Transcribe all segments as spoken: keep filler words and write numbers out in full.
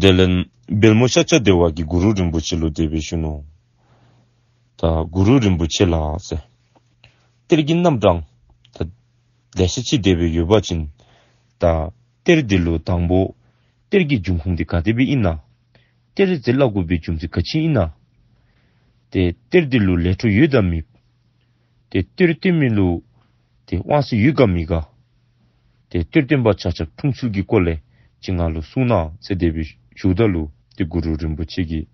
དེ་ལས་བལ་མོ་ཤཱཀྱ་དེ་ཝ་གིས་གུ་རུ་རིན་པོ་ཆེ་ལུ་དེ་སྦེ་ཞུ་ནུག། ད་གུ་རུ་རིན་པོ་ཆེ་ལགས་ཟེར། གཏེར་གྱི་རྣམ་གྲངས་ད་ལེ་ཤ་ཅིག་དེ་སྦེ་ཡོད་པ་ཅིན། ད་གཏེར་འདི་ལུ་དང་པོ་གཏེར་གྱི་འབྱུང་ཁུངས་འདི་ག་དེ་སྦེ་ཨིན་ན། གཏེར་ཟེར་སླབ་དགོ་པའི་རྒྱུ་མཚན་ག་ཅི་ཨིན་ན། ཏེ་གཏེར་འདི་ལུ་ལས་འཕྲོ་ཡོད་དམ་མེད། ཏེ་གཏེར་སྟོན་མི་ལུ་ཏེ་དབང་ཚད་ཡོད་ག་མེད་ག། ཏེ་གཏེར་སྟོན་པ་ཆ་ཁྱབ་འཁྲུངས་ཚུལ་གྱི་སྐོར་ལས་ཅིག་ང་ལུ་གསུང་གནང་ཟེར་དེ་སྦེ་ཞུཝ་ད་ལུ་ཏེ་གུ་རུ་རིན་པོ་ཆེ་གིས་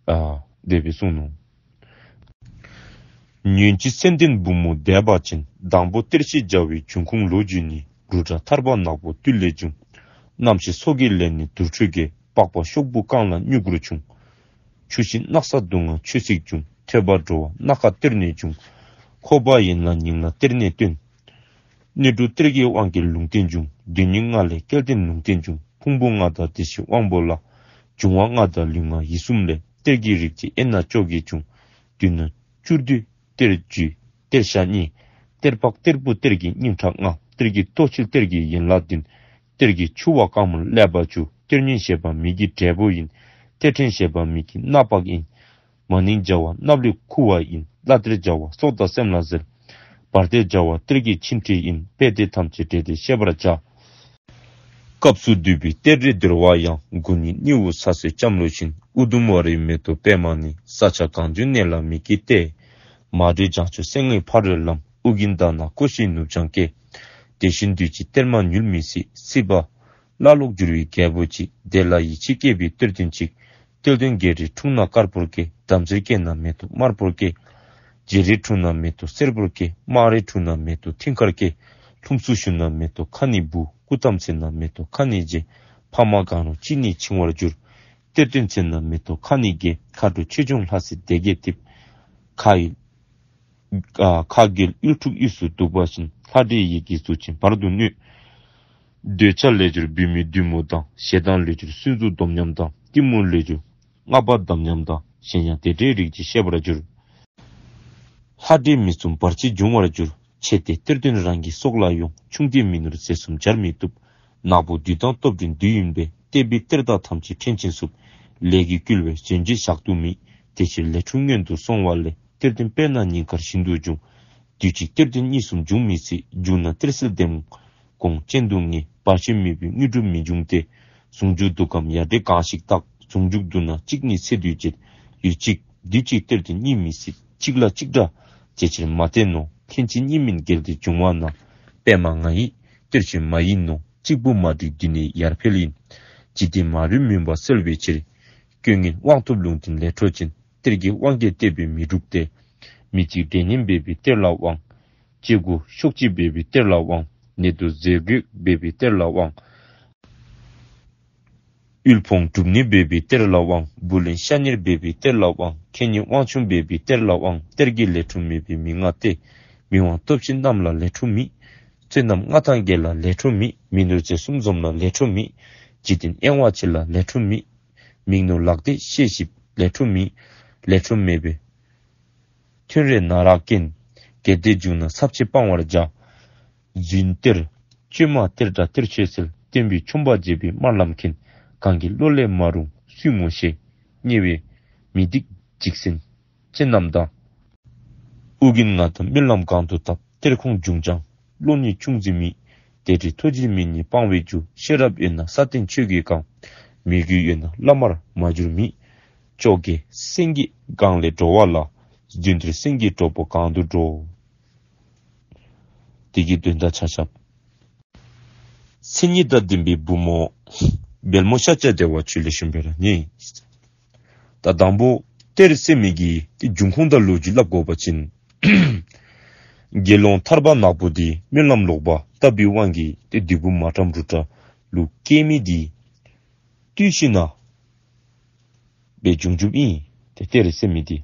ཨ་དེ་སྦེ་གསུངས་ནུག། ཉོན་ཅིག་སེམས་ལྡན་བུ་མོ་དད་པ་ཅན། དང་པོ་གཏེར་ཞེས་བྱ་བའི་འབྱུང་ཁུངས་ལོ་རྒྱུས་ནི། རུ་དྲ་ཐར་པ་ནག་པོ་དུས་ལས་བྱུང་། རྣམ་ཤེས་ཚོགས་ཀྱི་ལས་ནི་དུར་ཁྲོད་ཀྱི། པགས་པ་ཤོག་བུ་རྐང་ལག་མྱུ་གུར་བྱུང་། ཆུ་ཤིང་སྣག་ཚ་དུག་ལྔ་ཆོས་སྲིད་བྱུང་། ཐོས་པ་འགྲོ་བ་སྣ་ཁ་གཏེར་ནས་བྱུང་། ཁོག་པ་ཡན་ལག་སྙིང་ལ་གཏེར་ནས་བཏོན། སྣོད་དྲུག་གཏེར་གྱི་དབང་གིས་ལུང་བསྟན་བྱུང་། དོན་གཉིས་ལྔ་ལས་སྐལ་ལྡན་ལུང་བསྟན་བྱུང་། ཕུང་པོ་ལྔ་དང་བདེ་གཤེགས་དབང་པོ་ལ། འབྱུང་བ་ལྔ་དང་ལུས་ངག་ཡིད་གསུམ་ལས། གཏེར་གྱི་རིགས་ཀྱི་དབྱེ་ན་བཅོ་བརྒྱད་བྱུང་། བསྡུ་ན་བཅུ་བསྡུས་གཏེར་བཅུ་གཏེར་ཞག་གཉིས། གཏེར་ཕག་གཏེར་བུ་གཏེར་གྱི་སྙིང་ཁྲག་ལྔ། གཏེར་གྱི་ལྟོ་འཕྱེ་གཏེར་གྱི་ཡན་ལག་བདུན། གཏེར་གྱི་ཆུ་བ་རྐང་མར་ཀླད་པ་བཅུ། གཏེར་སྨྱོན་ཞེས་པ་མི་གི་འབྲས་བུ་ཡིན། གཏེར་ཕྲན་ཞེས་པ་མི་གི་སྣ་པགས་ཡིན། མ་ནིང་བྱ་བ་སྣབས་ལུད་ཁུ་བ་ཡིན། བླ་གཏེར་བྱ་བ་སྲོག་དང་སེམས་ལ་ཟེར། བར་གཏེར་བྱ་བ་གཏེར་གྱི་ཆིངས་ཁྲིགས་ཡིན། དཔེ་དེ་ཐམས་ཅད་འགྲེལ་ཏེ་བཤད་པར་བྱ། སྐབས་སུ་བསྡུས་པའི་གཏེར་རེ་བརྡོལ་བ་ཡང་། དགུ་ཉིད་སྣེའུ་ས་སྲོས་ལྕམ་ལོ་བཞིན། ཨུ་དུམ་ཝ་རའི་མེ་ཏོག་པདྨ་ནི། ས་ཆ་གང་བྱོན་གནས་ལ་མི་སྐྱེ་སྟེ། མ་འདྲེས་བྱང་ཕྱོགས་སེང་གེ་ཕ་རོལ་ལམ། ཨུ་རྒྱན་དྷ་ན་ཀོ་ཤའི་ནུབ་བྱང་སྐྱེ། དེ་བཞིན་དུས་གཅིག་གཏེར་མ་ཉུལ་མི་སྲིད། སྲིད་པ་བླ་ལོག་འགྱུར་བའི་རྒྱལ་པོ་ཅིག། དེ་ལ་ཡིད་ཆེས་སྐྱེས་པའི་གཏེར་སྟོན་ཅིག། གཏེར་སྟོན་རྒྱལ་རིགས་འཁྲུངས་ན་དཀར་པོར་སྐྱེ། དམ་ཚིག་སྐྱེས་ན་མེ་ཏོག་དམར་པོར་སྐྱེ། རྗེ་རིགས་འཁྲུངས་ན་མེ་ཏོག་སེར་པོར་སྐྱེ། དམངས་རིགས་འཁྲུངས་ན་མེ་ཏོག་མཐིང་ཁར་སྐྱེ། ལྷུམས་སུ་ཞུགས་ན་མེ་ཏོག་ཁ་ནི་སྦུབས། སྐུ་མཚམས་ཚེས་ན་མེ་ཏོག་ཁ་ནི་རྗེ། ཕ་མ་གང་རུང་གཅིག་ནི་འཆིང་བར་འགྱུར། གཏེར་སྟོན་ཚེས་ན་མེ་ཏོག་ཁ་ནི་རྒྱལ། མཁའ་འགྲོ་ཆོས་སྐྱོང་ལྷ་སྲིན་སྡེ་བརྒྱད་འདེབས། མཁའ་ཡི་ཨ་མཁའ་རྒྱལ་གཡུལ་འཁྲུག་དབུས་སུ་འདུག་པ་བཞིན། ལྷ་འདྲེ་ཡི་གེ་གཟུགས་ཅན་བར་དུ་གནོད། འདོད་ཆགས་ལས་སྦྱོར་བུད་མེད་བདུད་མོ་དང་། ཞེ་སྡང་ལས་སྦྱོར་སུན་ཙི་སྡོམ་ཉམས་དང་། གཏི་མུག་ལས་སྦྱོར་ལྔ་པ་དམ་ཉམས་དང་། གཞན་ཡང་དེ་འདྲའི་རིགས་ཀྱིས་ཤེས་པར་འགྱུར། ལྷ་འདྲེ་མི་བསྲུན་བར་ཆད་འབྱུང་བར་འགྱུར། ཆེ་སྟེ་གཏེར་སྟོན་རང་གི་སྲོག་ལ་ཡོང་། ཆུང་སྟེ་མི་ནོར་ཟས་གསུམ་སྦྱར་མི་བཏུབ། ནག་པོ་བདུད་དང་སྟོབས་འདྲེན་བདུད་ཡིན་པས། གཏད་པའི་གཏེར་བདག་ཐམས་ཅད་བྲན་ཅིང་བསྲུབ། ལས་ཀྱིས་བསྐུལ་བས་བྱོན་རྗེས་བཞག་ཏུ་མེད། དེ་ཕྱིར་ལས་འཕྲོ་སྔོན་དུ་སོང་བ་ལས། གཏེར་སྟོན་དཔེར་ན་སྙིང་གར་བཞིན་དུ་འབྱུང་། དུས་གཅིག་གཏེར་སྟོན་གཉིས་གསུམ་འབྱུང་མི་སྲིད། འབྱུང་ན་གཏེར་སེལ་ལྡེམ་གོང་ཅན་དུ་ངེས། བར་ཆད་མེད་པའི་དངོས་གྲུབ་མི་འབྱུང་སྟེ། ཟུང་འཇུག་འདུག་གམ་ཡར་འདྲེན་གང་ཞིག་བརྟག། ཟུང་འཇུག་འདུག་ན་གཅིག་ནི་ཚེ་དུས་བྱེད། ཡུན་གཅིག་དུས་གཅིག་གཏེར་སྟོན་གཉིས་མི་སྲིད། གཅིག་ལ་གཅིག་འདྲ་ཇེ་ཆེར་མ་བཏོན་ནོ། ལྷན་ཅིག་གཉིས་མིན་འགལ་ཏེ་འབྱུང་བ་ན། པདྨ་ང་ཡི་གཏེར་ཆོས་མ་ཡིན་ནོ། གཅིག་པུ་མ་འགྲིག་འདི་ནི་ཡར་འཕེལ་ཡིན། འཇིག་རྟེན་མ་རུངས་མུན་པ་སེལ་བའི་ཕྱིར། སྐྱོན་ངན་དབང་ཐོབ་ལུང་བསྟན་ལས་འཕྲོ་ཅན། གཏེར་གྱི་དབང་གིས་གཏད་པའི་མི་འགྲུབ་སྟེ། མི་གཅིག་འདྲེ་ངན་འབད་པའི་གཏེར་ལ་དབང་། སྐྱེ་དགུ་ཤོག་གཅིག་འབད་པའི་གཏེར་ལ་དབང་། ནད་དུག་རྫས་འགོས་འབད་པའི་གཏེར་ལ་དབང་། དབུལ་ཕོངས་སྒྲུབ་ནི་འབད་པའི་གཏེར་ལ་དབང་། བུ་ལོན་ཤ་གཉེར་འབད་པའི་གཏེར་ལ་དབང་། ཁེ་ཉེན་དབང་ཆུང་འབད་པའི་གཏེར་ལ་དབང་། གཏེར་གྱི་ལས་འཕྲོ་མེད་པའི་མི་མངའ་སྟེ། མི་དབང་སྟོབས་ཆེན་རྣམས་ལ་ལས་འཕྲོ་མེད། བསོད་ནམས་མངའ་ཐང་རྒྱས་ལ་ལས་འཕྲོ་མེད། མི་ནོར་རྫས་གསུམ་འཛོམས་ལ་ལས་འཕྲོ་མེད། འཇིག་རྟེན་གཡེང་བ་ཆེ་ལ་ལས་འཕྲོ་མེད། མིག་རྣོ་ལག་བདེ་ཤེས་ཞིབ་ལས་འཕྲོ་མེད། ལས་འཕྲོ་མེད་པའི་ཐོན་རེ་ན་རག་རྐྱེན། གལ་ཏེ་འབྱུང་ན་ཚབས་ཆེ་སྤང་བར་བྱ། རྫུན་གཏེར་བཅོས་མ་གཏེར་དགྲ་གཏེར་ཆོས་སེལ། བསྟན་པའི་ཆོམ་པ་བརྗེད་པའི་དམར་ལམ་མཁན། གང་གི་བློ་ལས་མ་རུང་སུས་ངོ་ཤེས། དམྱལ་བའི་མི་སྡིག་འཇིགས་སེམས་ཅན་རྣམས་དང་། ཨོ་རྒྱན་ང་དང་སྨོན་ལམ་གང་དུ་བཏབ། གཏེར་ཁུང་འབྱུང་བྱང་བློ་ནི་ཅུང་ཟད་མེད། དེ་འདྲའི་མཐོ་ལྗིད་མི་ཉིད་སྤང་བའི་རྒྱུ། ཤེས་རབ་ཡོད་ན་ས་སྟེང་ཆོས་ཀྱིས་གང་། མོས་གུས་ཡོད་ན་བླ་མར་མ་གྱུར་མེད། བཅོ་བརྒྱད་སེང་གེ་གང་ལས་འགྲོ་བ་ལ། རྫུན་གཏེར་སེང་གེའི་གྲོགས་པོ་གང་དུ་འགྲོ། དེ་གི་དོན་དག་ཆ་ཁྱབ། མཚན་ཉིད་དང་ལྡན་པའི་བུ་མོ་བལ་མོ་ཤཱཀྱ་དེ་ཝ་ཁྱོད་ལེགས་ཤོམ་སྦེ་ར་ཉན། ད་དང་པོ་གཏེར་ཟེར་མི་གི་ཏེ་འབྱུང་ཁུངས་དང་ལོ་རྒྱུས་སླབ་དགོ་པ་ཅིན། དགེ་སློང་ཐར་པ་ནག་པོ་འདི་སྨོན་ལམ་ལོག་པ་བཏབ་པའི་དབང་གིས་ཏེ་བདུད་པོ་མ་ཏྲམ་རུ་ཏྲ་ལུ་སྐྱེས་མི་འདི་བཏུལ་ཞིནམ་ལས་འབྱུང་འགྱུརཝ་ཨིན། ཏེ་གཏེར་ཟེར་མི་འདི་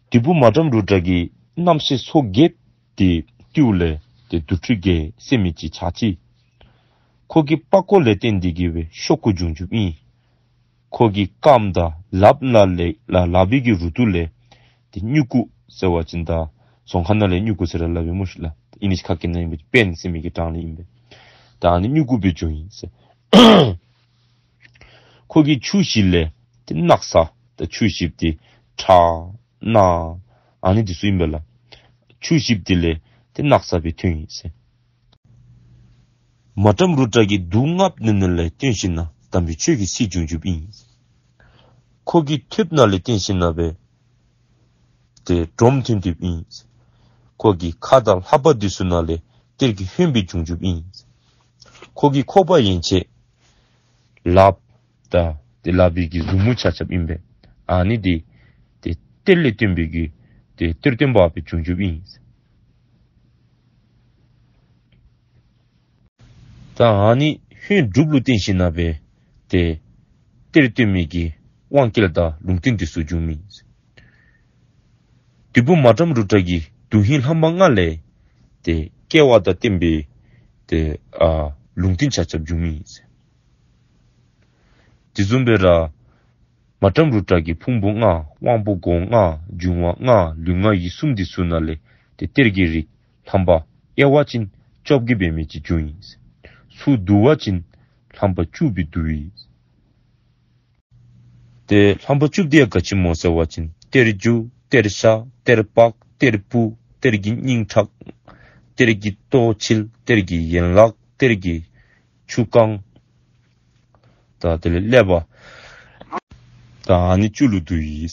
བདུད་པོ་མ་ཏྲམ་རུ་ཏྲ་གི་རྣམ་ཤེས་ཚོགས་བརྒྱད་འདི་བཏུལཝ་ལས་ཏེ་དུར་ཁྲོད་བརྒྱད་ཟེར་མི་ཅིག་ཆགས་ཅི། ཁོ་གི་པགས་ཀོ་ལས་བརྟེན་ཏེ་གི་སྦེ་ཤོག་གུ་འབྱུང་འགྱུརཝ་ཨིན། ཁོ་གི་རྐངམ་དང་ལགཔ་ལ་ལས་ལག་ལག་པའི་གི་རུ་ཏོ་ལས་ཏེ་མྱུ་གུ་ཟེར་བ་ཅིན་ད་རྫོང་ཁ་ནང་ལས་མྱུ་གུ་ཟེར་ར་སླབ་ཨིན་མས་ཤིག་ལགས། ཨིན་ཇི་ཁ་སྐད་ནང་ཨིན་པ་ཅིན་པེན་ཟེར་མི་གི་གྲངས་ལས་ཨིན་པས། ད་ཨ་ནི་མྱུ་གུ་སྦེ་འབྱུང་ཡི་ཟེར། ཁོ་གི་ཆུ་ཞིབ་ལས་ཏེ་སྣག་ཚ་དང་ཆུ་ཞིབ་འདི་ཁྲག་སྣ་ཨ་ནི་འདི་ཚུ་ཨིན་པས་ལགས། ཆུ་ཞིབ་འདི་ལས་ཏེ་སྣག་ཚ་སྦེ་ཐོན་ཡི་ཟེར། མ་ཏྲམ་རུ་ཏྲ་གི་དུག་ལྔཔོ་ནི་ནང་ལས་བཏོན་ཞིནམ་ན་དམ་པའི་ཆོས་ཀྱི་ཚིག་བྱུང་བྱུངམ་ཨིན། ཁོ་གི་ཐོདཔ་ནང་ལས་བཏོན་ཞིནམ་ན་སྦེ་ཏེ་སྒྲོམ་ཐོན་ཐོནམ་ཨིན། ཁོ་གི་ཁ་དང་ལྷ་པ་འདི་ཚུ་ནང་ལས་གཏེར་གྱི་ཧོནམ་སྦེ་བྱུང་བྱུངམ་ཨིན། ཁོ་གི་ཁོག་པ་ཡན་ཆད་ལགཔ་དང་ཏེ་ལག་པའི་གི་མཛུབ་མོ་ཆ་ཁྱབ་ཨིན་པས། ཨ་ནི་འདི་ཏེ་གཏེར་ལས་བཏོན་པའི་གི་ཏེ་གཏེར་སྟོན་པ་སྦེ་བྱུང་བྱུངམ་ཨིན། ད་ཨ་ནི་ཧོནམ་སྒྲུབ་ལུ་བརྟེན་ཞིནམ་ན་སྦེ་ཏེ་གཏེར་སྟོན་མི་གི་དབང་སྐལ་དང་ལུང་བསྟན་འདི་ཚུ་བྱུངམ་ཨིན། བདུད་པོ་མ་ཏྲམ་རུ་ཏྲ་གི་དོན་ཧིང་ལྷམ་པ་ལྔ་ལས་ཏེ་སྐལ་བ་དང་བསྟན་པའི་ཏེ་ཨ་ལུང་བསྟན་ཆ་ཁྱབ་བྱུངམ་ཨིན། དེ་བཟུམ་སྦེ་ར་མ་ཏྲམ་རུ་ཏྲ་གི་ཕུང་པོ་ལྔ་དབང་པོ་སྒོ་ལྔ་འབྱུང་བ་ལྔ་ལུས་ངག་ཡིད་གསུམ་འདི་ཚུ་ནང་ལས་ཏེ་གཏེར་གྱི་རིགས་ལྷམ་པ་དབྱེ་བ་ཅིན་བཅོ་བརྒྱད་འབད་མི་ཅིག་བྱུང་ཡི། ཚུར་བསྡུ་བ་ཅིན་ལྷམ་པ་བཅུ་སྦེ་བསྡུ་ཡི། ཏེ་ལྷམ་པ་བཅུ་འདི་ཡང་ག་ཅི་སྨོ་ཟེར་བ་ཅིན་གཏེར་རྒྱུ་གཏེར་ཤ་གཏེར་པགས་གཏེར་བུ་གཏེར་གྱི་སྙིང་ཁྲག་གཏེར་གྱི་ལྟོ་འཁྱིལ་གཏེར་གྱི་ཡན་ལག་གཏེར་གྱི་ཆུ་རྐང་ད་དེ་ལས་ཀླད་པ་ད་ཨ་ནི་བཅུ་ལུ་བསྡུ་ཡི།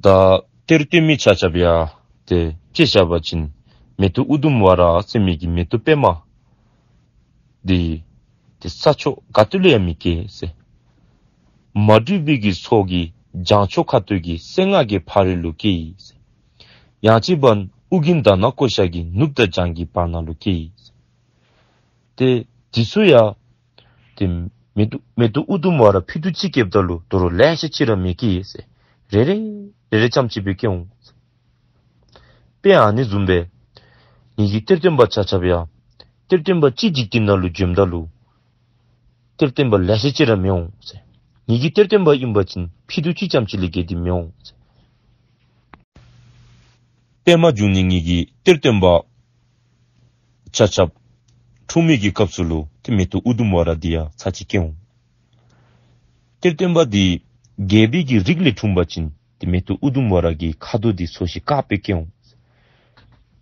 ད་གཏེར་སྟོན་མི་ཆ་ཁྱབ་ཡང་ཏེ་དཔྱེ་བཞག་པ་ཅིན་མེ་ཏོག་ཨུ་དུམ་ཝ་ར་ཟེར་མི་གི་མེ་ཏོག་པདྨ་འདི་ཏེ་ས་ཕྱོགས་ག་ཏེ་ལུ་ཡང་མི་སྐྱེ་ཟེར། མ་དྲོས་པའི་གི་ཚོགས་ཀྱིས་བྱང་ཕྱོགས་ཁ་ཐུག་གི་སྲེད་ལྔ་གི་ཕ་རོལ་ལུ་སྐྱེ་ཡི་ཟེར། ཡང་ཅིན་བན་ཨོ་རྒྱན་དྷ་ན་ཀོ་ཤ་གི་ནུབ་དང་བྱང་གི་བར་ན་ལུ་སྐྱེ་ཡི་ཟེར། ཏེ་འདི་ཚུ་ཡང་ཏེ་མེ་ཏོག་མེ་ཏོག་ཨུ་དུམ་ཝ་ར་ཕུད་རྡོག་གཅིག་སྐྱེཝ་ད་ལུ་དོ་རུང་ལེ་ཤ་ཅིག་ར་མི་སྐྱེ་ཟེར། རེ་རེ་རེ་རེ་ཙམ་ཅིག་སྦེ་སྐྱེ་འོང་ཟེར། དཔེ་ཨ་ནི་བཟུམ་སྦེ་ངེ་གི་གཏེར་སྟོན་པ་ཆ་ཁྱབ་ཡང་གཏེར་སྟོན་པ་གཅིག་འཇིག་རྟེན་ནང་ལུ་བྱོནམ་ད་ལུ་གཏེར་སྟོན་པ་ལེ་ཤ་ཅིག་ར་མི་འོང་ཟེར། ངེ་གི་གཏེར་སྟོན་པ་ཨིན་པ་ཅིན་ཕུད་རྡོག་གཅིག་ཙམ་ཅིག་ལས་བརྒལ་ཏེ་མི་འོང་ཟེར། པདྨ་འབྱུང་གནས་ངེ་གི་གཏེར་སྟོན་པ་ཆ་ཁྱབ་འཁྲུངས་མི་གི་སྐབས་སུ་ལུ་ཏེ་མེ་ཏོག་ཨུ་དུམ་ཝ་ར་འདི་ཡང་ཚར་གཅིག་སྐྱེ་འོང་། གཏེར་སྟོན་པ་འདི་རྒྱལ་པོའི་གི་རིགས་ལས་འཁྲུངས་པ་ཅིན་ཏེ་མེ་ཏོག་ཨུ་དུམ་ཝ་ར་གི་ཁ་དོག་འདི་ཚོས་ཤིང་དཀརཔོ་སྦེ་སྐྱེ་འོང་།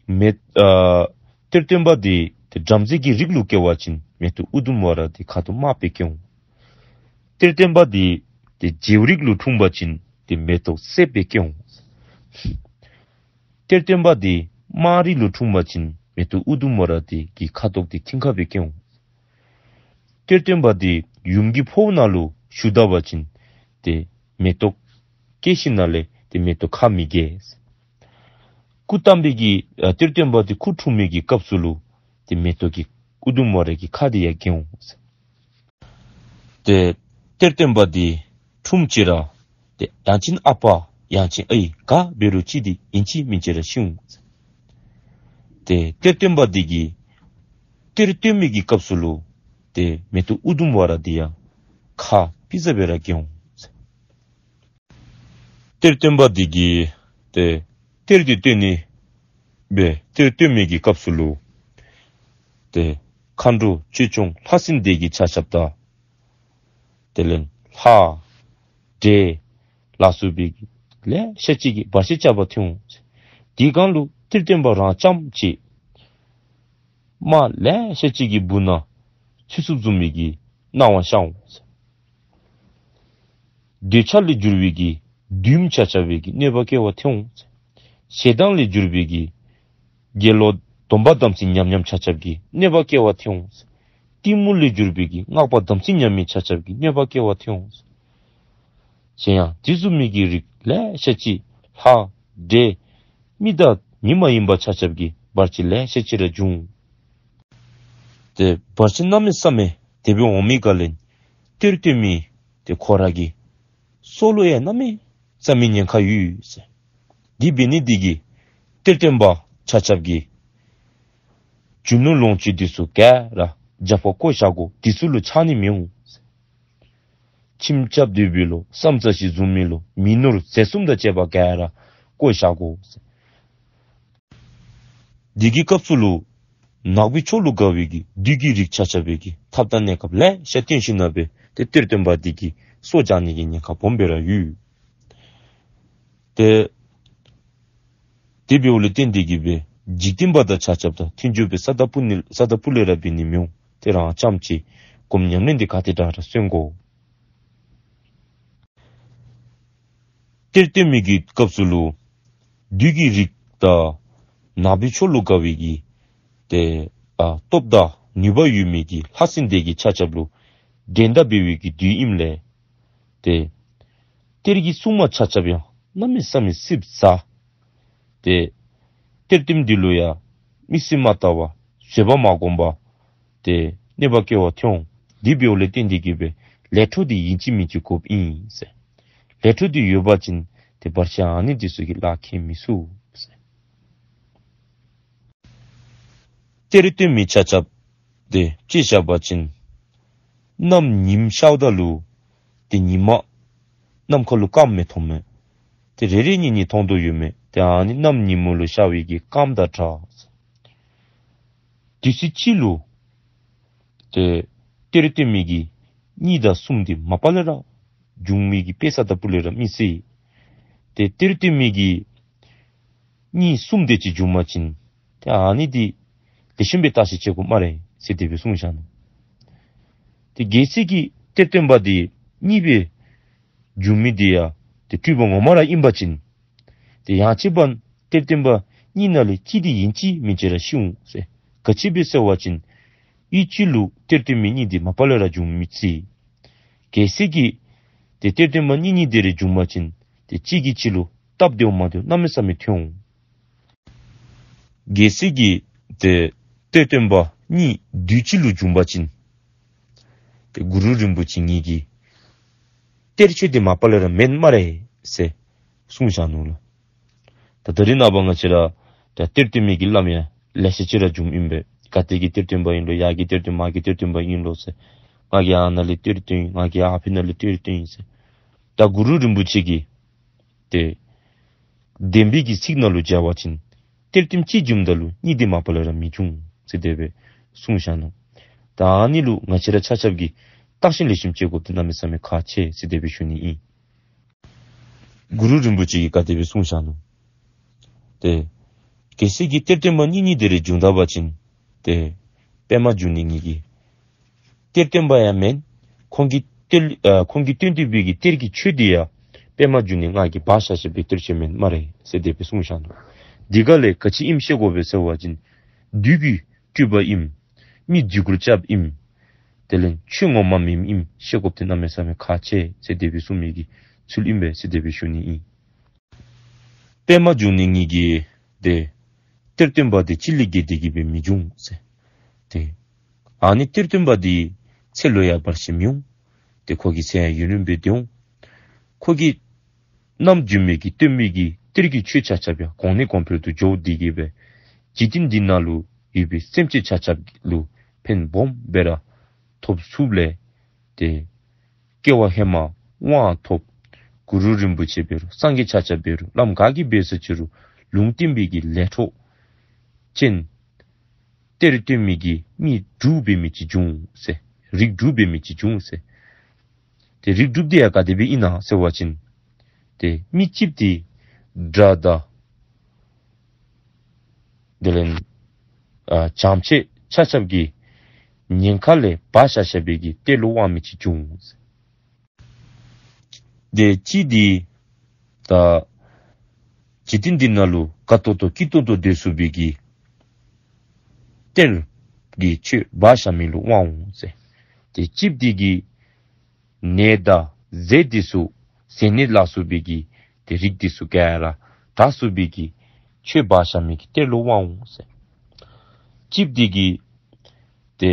མེ་ཨ་གཏེར་སྟོན་པ་འདི་ཏེ་བྲམ་ཟེ་གི་རིགས་ལུ་སྐྱེ་བ་ཅིན་མེ་ཏོག་ཨུ་དུམ་ཝ་ར་འདི་ཁ་དོག་དམརཔོ་སྦེ་སྐྱེ་འོང་། གཏེར་སྟོན་པ་འདི་ཏེ་རྗེའུ་རིགས་ལུ་འཁྲུངས་པ་ཅིན་ཏེ་མེ་ཏོག་སེརཔོ་སྦེ་སྐྱེ་འོང་། གཏེར་སྟོན་པ་འདི་དམངས་རིགས་ལུ་འཁྲུངས་པ་ཅིན་མེ་ཏོག་ཨུ་དུམ་ཝ་ར་འདི་གི་ཁ་དོག་འདི་མཐིང་ཁ་སྦེ་སྐྱེ་འོང་། གཏེར་སྟོན་པ་འདི་ཡུམ་གྱི་ཕོཝ་ནང་ལུ་ཞུགས་ད་པ་ཅིན་ཏེ་མེ་ཏོག་སྐྱེས་ཞིནམ་ལས་ཏེ་མེ་ཏོག་ཁ་མི་གས། སྐུ་བལྟམས་པའི་གི་ཨ་གཏེར་སྟོན་པ་འདི་སྐུ་འཁྲུངས་མི་གི་སྐབས་སུ་ལུ་ཏེ་མེ་ཏོག་གི་ཨུ་དུམ་ཝ་ར་གི་ཁ་འདི་ཡང་གས་འོང་། ཏེ་གཏེར་སྟོན་པ་འདི་འཁྲུངས་ཅི་ར་ཏེ་ཡང་ཅིན་ཨ་པ་ཡང་ཅིན་ཨའི་ག་འབད་རུང་ཅིག་འདི་ཨིན་ཅི་མིན་ཅི་ར་ཤི་འོང་། ཏེ་གཏེར་སྟོན་པ་འདི་གིས་གཏེར་སྟོན་མི་གི་སྐབས་སུ་ལུ་ཏེ་མེ་ཏོག་ཨུ་དུམ་ཝ་ར་འདི་ཡང་ཁ་ཕྱི་ས་སྦེ་ར་གས་འོང་། གཏེར་སྟོན་པ་འདི་གིས་ཏེ་གཏེར་འདི་བཏོན་ནི་སྦེ་གཏེར་སྟོན་མི་གི་སྐབས་སུ་ལུ་ཏེ་མཁའ་འགྲོ་ཆོས་སྐྱོང་ལྷ་སྲིན་སྡེ་བརྒྱད་ཆ་ཁྱབ་དང་དེ་ལས་ལྷ་འདྲེ་ལ་སོགས་པའི་ལེ་ཤ་ཅིག་གིས་བར་ཆད་རྐྱབ་པར་ཐོན་འོང་། དེ་སྒང་ལུ་གཏེར་སྟོན་པ་རང་རྐྱངམ་གཅིག་དམག་ལེ་ཤ་ཅིག་གི་སྦུག་ན་ཚུད་ཚུགསཔ་བཟུམ་མའི་གི་སྣང་བ་ཤར་འོང་། འདོད་ཆགས་ལས་གྱུར་པའི་གི་བདུདམོ་ཆ་ཁྱབ་པའི་གི་གནོད་པ་བསྐྱལ་བར་ཐོན་འོང་། ཞེ་སྡང་ལས་གྱུར་པའི་གི་དགེ་སློང་སྡོམ་པ་དམ་ཚིག་ཉམས་ཉམས་ཆ་ཁྱབ་ཀྱིས་གནོད་པ་བསྐྱལ་བར་ཐོན་འོང་། གཏི་མུག་ལས་གྱུར་པའི་གི་སྔགས་པ་དམ་ཚིག་ཉམས་མི་ཆ་ཁྱབ་ཀྱིས་གནོད་པ་བསྐྱལ་བར་ཐོན་འོང་། གཞན་ཡང་དེ་བཟུམ་མའི་གི་རིགས་ལེ་ཤ་ཅིག་ལྷ་འདྲེ་མི་དང་མི་མ་ཡིན་པ་ཆ་ཁྱབ་ཀྱིས་བར་ཆད་ལེ་ཤ་ཅིག་ར་འབྱུང་། ཏེ་བར་ཆད་གནམ་མེད་ས་མེད་དེ་སྦེ་འོང་མི་སྒང་ལས་གཏེར་སྟོན་མི་ཏེ་ཁོ་ར་གི་སྲོག་ལུ་ཡང་གནམ་མེད་ས་མེད་ཉེན་ཁ་ཡོད་ཟེར། དེ་འབད་ནི་འདི་གིས་གཏེར་སྟོན་པ་ཆ་ཁྱབ་ཀྱིས་རྒྱུ་ནོར་ལོངས་སྤྱོད་འདི་ཚུ་ག་ར་རྒྱབ་ཁར་བཀོ་བཞག་དགོ། འདི་ཚུ་ལུ་ཆགས་ནི་མི་འོང་ཟེར། ཁྱིམ་རྐྱབ་སྡོད་པའི་ལུ་ས་ཚ་ཞིག་བཟུང་མི་ལུ་མི་ནོར་ཟས་གསུམ་དང་བཅས་པ་ག་ར་བཀོ་བཞག་དགོ་ཟེར། དེ་གི་སྐབས་སུ་ལུ་ ནག་པོའི་ཕྱོགས་ལུ་དགའ་བའི་གི་བདུད་ཀྱི་རིགས་ཆ་ཁྱབ་པའི་གི་ཐབས་དང་གནས་སྐབས་ལེ་ཤ་བསྟན་ཞིནམ་ལས་སྦེ་ཏེ་གཏེར་སྟོན་པ་འདི་གི་སྲོག་བཅད་ནི་གི་ཉེན་ཁ་སྦོམ་སྦེ་ར་ཡོད། ཏེ་དེ་འབདཝ་ལས་བརྟེན་ཏེ་གིས་སྦེ་འཇིག་རྟེན་པ་དང་ཆ་ཁྱབ་དང་མཐུན་འཇུག་པའི་ས་དང་ཕུ་ནི་ས་དང་ཕུ་ལས་ར་འབད་ནི་མི་འོང་། ཏེ་རང་རྐྱངམ་གཅིག་སྒོམ་ཉམས་ལེན་འདི་ག་དེ་དྲག་དྲག་བརྩོན་དགོ། གཏེར་སྟོན་མི་གི་སྐབས་སུ་ལུ་བདུད་ཀྱི་རིགས་དང་ནག་པོའི་ཕྱོགས་ལུ་དགའ་བའི་གི་ཏེ་ཨ་སྟོབས་དང་ནུས་པ་ཡོད་མི་གི་ལྷ་སྲིན་སྡེ་བརྒྱད་ཆ་ཁྱབ་ལུ་འགྲན་ཟླ་འབད་བའི་གི་བདུད་ཨིནམ་ལས་ཏེ་གཏེར་གྱི་སྲུང་མ་ཆ་ཁྱབ་ཡང་གནམ་མེད་ས་མེད་སེམས་ཟ། ཏེ་གཏེར་སྟོན་འདི་ལུ་ཡང་མི་སེམས་མ་དགའ་བར་བཟོད་པ་མ་བསྒོམ་པར་ཏེ་གནོད་པ་བཀལ་བར་འཐོན་འོང་། དེ་འབདཝ་ལས་བརྟེན་ཏེ་གིས་སྦེ་ལས་འཕྲོ་འདི་ཨིན་ཅི་མིན་ཅི་དགོཔ་ཨིན་ཟེར། ལས་འཕྲོ་འདི་ཡོད་པ་ཅིན་ཏེ་བར་ཆད་ཨ་ནི་འདི་ཚུ་གིས་ལཱ་ཁེལ་མི་ཚུགས་ཟེར། གཏེར་སྟོན་མི་ཆ་ཁྱབ་ཏེ་དཔྱེ་བཞག་པ་ཅིན་གནམ་ཉིམ་ཤརཝ་ད་ལུ་ཏེ་ཉིམ་ནམ་མཁའ་ལུ་སྐརམ་མེད་མཐོངམ་མས། ཏེ་རེ་རེ་གཉིས་གཉིས་མཐོང་དོ་ཡོདཔ་མས། ཏེ་ཨ་ནི་གནམ་ཉིམ་ལུ་ཤར་བའི་གི་སྐརམ་དང་འདྲ། དུས་ཚོད་གཅིག་ལུ་ཏེ་གཏེར་སྟོན་མི་གིས་གཉིས་དང་གསུམ་འདི་མ་པ་ལས་ར་འབྱུང་མི་གི་དཔེ་ས་དང་ཕུ་ལས་ར་མི་སྲིད། ཏེ་གཏེར་སྟོན་མི་གིས་གཉིས་གསུམ་དེ་ཅིག་བྱུང་པ་ཅིན་ཏེ་ཨ་ནི་འདི་ལེགས་ཤོམ་སྦེ་བརྟག་ཞིབ་བྱེད་དགོ་སྨ་རེ་ཟེར་དེ་སྦེ་གསུངས་བཞག་ནུག། ཏེ་གལ་སྲིད་ཀྱི་གཏེར་སྟོན་པ་འདི་གཉིས་སྦེ་བྱུང་མི་འདི་ཡང་ཏེ་སྤྲུལ་པ་ངོ་མ་ར་ཨིན་པ་ཅིན་ཏེ་ཡང་ཅིན་གཏེར་སྟོན་པ་གཉིས་ནང་ལས་གཅིག་འདི་ཨིན་ཅི་མིན་ཅི་ར་ཤི་འོང་ཟེར། ག་ཅི་སྦེ་ཟེར་བ་ཅིན་གཡུས་གཅིག་ལུ་གཏེར་སྟོན་མི་གཉིས་འདི་མ་པ་ལས་ར་འབྱུང་མི་སྲིད། གལ་སྲིད་ཀྱི་ཏེ་གཏེར་སྟོན་པ་གཉིས་གཉིས་དེ་རེ་བྱུང་པ་ཅིན་ཏེ་གཅིག་གིས་གཅིག་ལུ་སྟབས་བདེཝ་མ་བདེཝ་གནམ་མེད་ས་མེད་འཐོན་འོང་། གལ་སྲིད་ཀྱི་ཏེ་གཏེར་སྟོན་པ་གཉིས་དུས་གཅིག་ལུ་བྱུང་པ་ཅིན་ཏེ་གུ་རུ་རིན་པོ་ཆེ་ངེ་གི་གཏེར་ཆོས་འདི་མ་པ་ལས་ར་མེན་སྨ་རེ་ཟེར་གསུངས་བཞག་ནུག་ལགས། ད་ད་རིས་ནངས་པ་ང་བཅས་ར་ད་གཏེར་སྟོན་མི་གི་བླམ་ཡང་ལེ་ཤ་ཅིག་ར་བྱུངམ་ཨིན་པས། ག་ཏེ་གི་གཏེར་སྟོན་པ་ཨིན་ལོ། ཡར་གྱི་གཏེར་སྟོན་མར་གྱི་གཏེར་སྟོན་པ་ཨིན་ལོ་ཟེར། ང་གིས་ཨ་ནཱ་ལས་གཏེར་བཏོན་ཡི། ང་གིས་ཨ་ཕི་ནང་ལས་གཏེར་བཏོན་ཡི་ཟེར། ད་གུ་རུ་རིན་པོ་ཆེ་གིས་ཏེ་བདེན་པའི་གི་ཚིག་ནང་ལུ་མཇལ་བ་ཅིན་གཏེར་སྟོན་གཅིག་བྱུངམ་ད་ལུ་གཉིས་འདི་མ་པ་ལས་ར་མི་འབྱུང་ཟེར་དེ་སྦེ་གསུངས་བཞག་ནུག། ད་ཨ་ནི་ལུ་ང་བཅས་ར་ཆ་ཁྱབ་ཀྱིས་བརྟག་ཞིབ་ལེགས་ཤོམ་བྱེད་དགོཔ་འདི་གནམ་མེད་ས་མེད་ཁག་ཆེ་ཟེར་དེ་སྦེ་ཞུ་ནི་ཨིན། གུ་རུ་རིན་པོ་ཆེ་གིས་ག་དེ་སྦེ་གསུངས་བཞག་ནུག། ཏེ་གལ་སྲིད་ཀྱི་གཏེར་སྟོན་པ་གཉིས་གཉིས་དེ་རེ་བྱུང་ད་པ་ཅིན་ཏེ་པདྨ་འབྱུང་གནས་ངེ་གི་གཏེར་སྟོན་པ་ཡང་མེན། ཁོང་གིས་གཏེར་ཨ་ཁོང་གིས་བཏོན་ཏེ་སྦེ་གི་གཏེར་གྱི་ཆོས་འདི་ཡང་པདྨ་འབྱུང་གནས་ང་གིས་འབག་བཞག་བཞག་པའི་གཏེར་ཆོས་མེན་སྨ་རེ་ཟེར་དེ་སྦེ་གསུངས་བཞག་ནུག། འདི་ག་ལས་ག་ཅི་ཨིནམ་ཤེས་དགོ་པས་ཟེར་བ་ཅིན་བདུད་ཀྱི་སྤྲུལ་པ་ཨིནམ། མི་བརྫུ་བཀུར་རྐྱབ་ཨིནམ། དེ་ལས་ཆོས་ངོ་མ་མེནམ་ཨིནམ་ཤེས་དགོཔ་འདི་གནམ་མེད་ས་མེད་ཁག་ཆེ་ཟེར་དེ་སྦེ་གསུངས་མི་གི་ཚུལ་ཨིན་པས་ཟེར་དེ་སྦེ་ཞུ་ནི་ཨིན། པདྨ་འབྱུང་གནས་ངེ་གི་ཏེ་གཏེར་སྟོན་པ་འདི་གཅིག་ལས་བརྒལ་ཏེ་གིས་སྦེ་མི་འབྱུང་ཟེར། ཏེ་ཨ་ནི་གཏེར་སྟོན་པ་འདི་ཚེ་ལོ་ཡང་བར་ཆད་མི་འོང་། ཏེ་ཁོ་གི་ཚེ་ཡང་ཡུན་རིངམོ་སྦེ་སྡོད་འོང་། ཁོ་གིས་ནམ་བྱུང་མི་གི་སྟོན་མི་གི་གཏེར་གྱི་ཆོས་ཆ་ཁྱབ་ཡང་གོང་ནས་གོང་འཕེལ་དུ་འགྱོ་སྟེ་གིས་སྦེ་འཇིག་རྟེན་འདི་ནང་ལུ་ཡོད་པའི་སེམས་ཅན་ཆ་ཁྱབ་ལུ་ཕན་སྦོམ་སྦེ་ར་ཐོགས་ཚུགསཔ་ལས་ཏེ་སྐྱེ་བ་ཧེ་མ་དབང་ཐོབ། གུ་རུ་རིན་པོ་ཆེ་འབད་རུང་སངས་རྒྱས་ཆ་ཁྱབ་འབད་རུང་བླམ་ག་གིས་འབད་ས་ཅི་རུང་ལུང་བསྟན་པའི་གི་ལས་འཕྲོ་ཅན་གཏེར་སྟོན་མི་གི་མི་དྲུག་འབད་མི་ཅིག་འབྱུང་ཟེར། རིགས་དྲུག་འབད་མི་ཅིག་འབྱུང་ཟེར། ཏེ་རིགས་དྲུག་འདི་ཡང་ག་དེ་སྦེ་ཨིན་ན་ཟེར་བ་ཅིན་ཏེ་མི་གཅིག་འདི་དགྲ་དང་དེ་ལས་ཨ་བྱམས་ཆེ་ཆ་ཁྱབ་ཀྱི་ཉེན་ཁ་ལས་འབག་བཞག་བཞག་པའི་གི་གཏེར་ལུ་དབང་མི་ཅིག་འབྱུང་ཟེར། ཏེ་གཅིག་འདི་ད་འཇིག་རྟེན་འདི་ནང་ལུ་དགའ་ཏོག་ཏོ་སྐྱིད་ཏོང་ཏོ་སྡོད་ཚུགས་པའི་གི་གཏེར་གྱི་ཆོས་འབག་བཞག་མི་ལུ་དབང་འོང་ཟེར། ཏེ་གཅིག་འདི་གིས་ནད་དང་ཟས་འདི་ཚུ་ཟས་ནད་བརླག་ཚུགས་པའི་གི་ཏེ་རིགས་འདི་ཚུ་ག་ར་དྲག་ཚུགས་པའི་གི་ཆོས་འབག་བཞག་མི་གི་གཏེར་ལུ་དབང་འོང་ཟེར། གཅིག་འདི་གིས་ཏེ་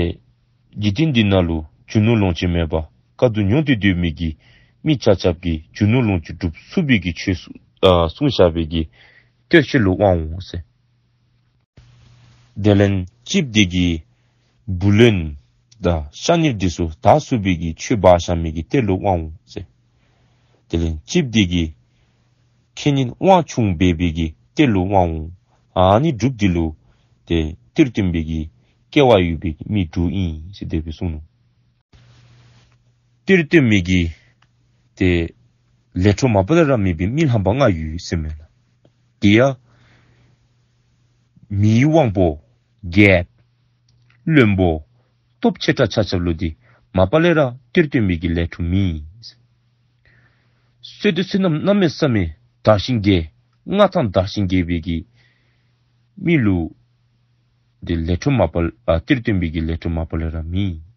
འཇིག་རྟེན་འདི་ནང་ལུ་རྒྱུ་ནོར་ལོངས་སྤྱོད་མེད་པར་དཀའ་སྡུག་མྱོང་སྟེ་སྡོད་མི་གི་མི་ཆ་ཁྱབ་ཀྱི་རྒྱུ་ནོར་ལོངས་སྤྱོད་སྒྲུབ་ཚུགས་པའི་གི་ཆོས་སུ་ཨ་གསུངས་བཞག་པའི་གི་གཏེར་ཆོས་ལུ་དབང་འོང་ཟེར། དེ་ལས་གཅིག་འདི་གིས་བུ་ལོན་དང་ཤ་གཉེར་འདི་ཚུ་དག་ཚུགས་པའི་གི་ཆོས་འབག་བཞག་མི་གི་གཏེར་ལུ་དབང་འོང་ཟེར། དེ་ལས་གཅིག་འདི་གིས་ཁེ་ཉེན་དབང་ཆུང་འབད་བའི་གི་གཏེར་ལུ་དབང་འོང་། ཨ་ནི་དྲུག་འདི་ལུ་ཏེ་གཏེར་སྟོན་པའི་གི་ སྐལ་བ་ཡོད་པའི་མི་དྲུག་ཨིན་ཟེར་དེ་སྦེ་གསུངས་ནུག། གཏེར་སྟོན་མི་གི་ཏེ་ལས་འཕྲོ་མ་པ་ལས་ར་མེད་པའི་མི་རྣམ་པ་ལྔ་ཡོད་ཟེར་མས་ལགས། དེ་ཡང་མིའི་དབང་པོ་རྒྱལཔོ་བློན་པོ་སྟོབས་ཆེ་དྲགས་ཆ་ཁྱབ་ལུ་འདི་མ་པ་ལས་ར་གཏེར་སྟོན་མི་གི་ལས་འཕྲོ་མེད། བསོད་བདེ་བསོད་ནམས་གནམ་མེད་ས་མེད་དར་ཞིང་རྒྱས། མངའ་ཐང་དར་ཞིང་རྒྱས་པའི་གི་མི་ལུ་འདི་ལས་འཕྲོ་མ་པ་ལས་ཨ་གཏེར་སྟོན་མི་གི་ལས་འཕྲོ་མ་པ་ལས་ར་མེད།